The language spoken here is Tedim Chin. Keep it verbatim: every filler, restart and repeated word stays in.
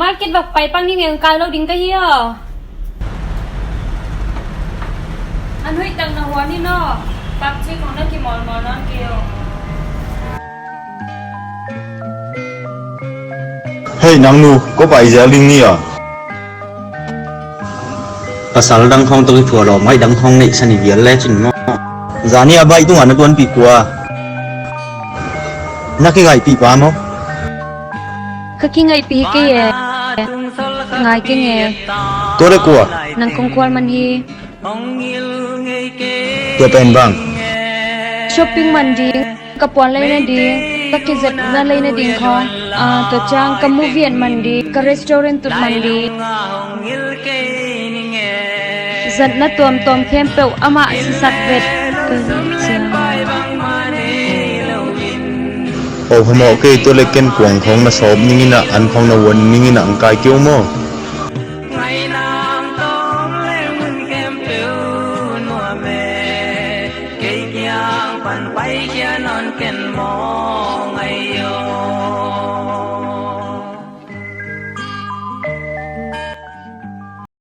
Market va pai pak ni, ngen kai lo ding ka hi aw. An hoih tak na huan in aw. Pak ci khong na kimawlmawl nawn kei aw. Hei nang nu, ko pai zel ding ni aw. Pasal dang khong tawh kiphual aw, mai dang khong neihsa ni vial lecin maw? Zani a baih tungah na tuanpih kua? Na kingaihpih pa maw? Ka kingaihpih hi kei e. Ngai keng e. Tua le kua? Nang kong khual man hi. Tua pen bang? Shopping man ding, ka puan lei nading, ka kizepna lei nading khong. Ah, tua ciang ka movie et man ding, ka restaurant tut man ding. Zatna tuamtuam khempeuh amah sisak vet. Ka cia. Aw phamawh kei, tua le ken kuang khong na sawp ning in ah, an khong na huan ning in ah, ang kai kei uh maw? Ngainam tawng leng mun khempeuh nuam e, kei kiang pan paikhia nawn ken maw ngai aw.